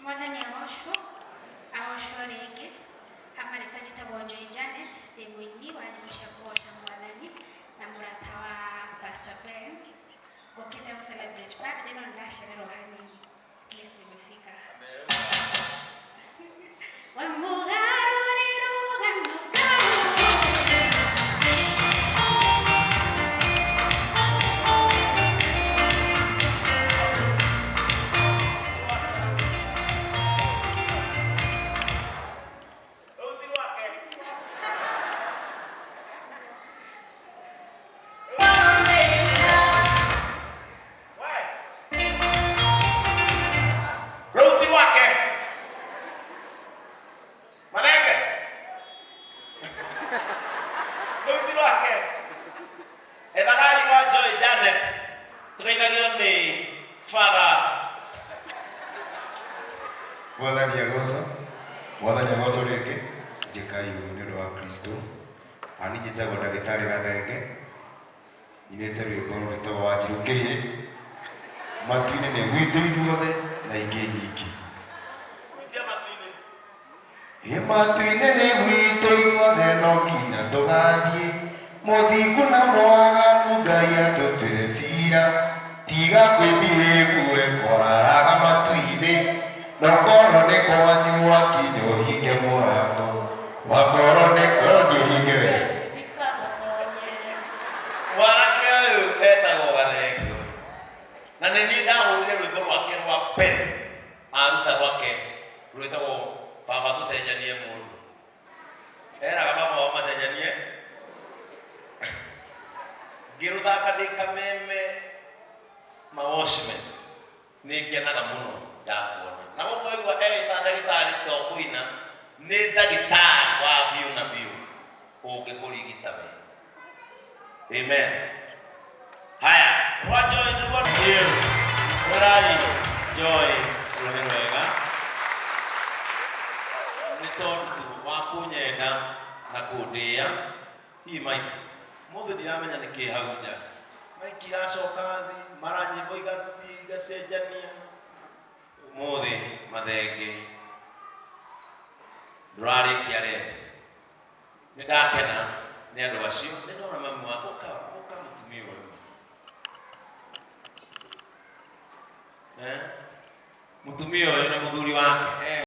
Mwathani agocwo, agocwo rĩngĩ. Amarĩtwa njĩtagwo Joy Janet, ndĩ mũini wa nyĩmbo cia kũgoca Mwathani na mũrata wa Pastor Ben. Ngũkĩte gũ celebrate birthday no nĩndacererwo hanini. At least nimefika. We mũgarũri rũgano Rũu ti rwake. We. Rũu ti rwake. Mathenge. Rũu ti rwake. Ethagai wa Joy Janet. Tũgeithagio nĩ Father. Mwathani agocwo, Mwathani agocwo rĩngĩ, njĩkai ũguo nĩ ũndũ wa Kristo. Na niĩ njĩtagwo ndagĩtarĩ Gathenge, nyinĩte rwĩmbo rwĩtagwo Wanjirũ Kĩhĩ, matu-inĩ nĩ gwitũ ithuothe na ingĩ nyingĩ. Hutia matu-inĩ. Ĩ matu-inĩ nĩ gwitũ ithuothe no nginya tũgathiĩ, mũthingu na mwaganu Ngai atũtuĩre cira. Tiga kwĩ behave we kũraraga matu-inĩ, na korwo nĩ kwanyu wakinya ũhinge mũrango, wakorwo nĩ ũthiĩ ũhinge we. Mwanake ũyũ etagwo Gathenge na nĩ niĩ ndahũrire rwĩmbo rwake rwa mbere aruta rwake rwĩtagwo baba tũcenjanie mũndũ eraga baba wao macenjanie ngĩrũthaka ndĩ kameme mawatchman nĩ ngenaga mũno ndakuona na gũkũ waigua eĩta ndagĩtarĩ to kũina nĩ ndagĩtarĩ wa biũ na biũ ũngĩkũrigita we. Amen. Haya, rwa Joy nĩruo Ndio. Rũrai Joy rũhe rwega nĩ tondũ tu wa kũnyenda na kũndĩĩa. Hihi Mike, mũthĩ ndiramenya nĩ kĩ hau nja. Mike iracoka thĩ, mara nyĩmbo igacenjania. Ũmũthĩ mathenge ndũrarĩkia rĩngĩ. Nĩ ndakena nĩ andũ acio. Nĩ ndona mami wa ũka ũka mũtumia ũyũ. Eh? Mũtumia ũyũ na mũthuri wake. Eh.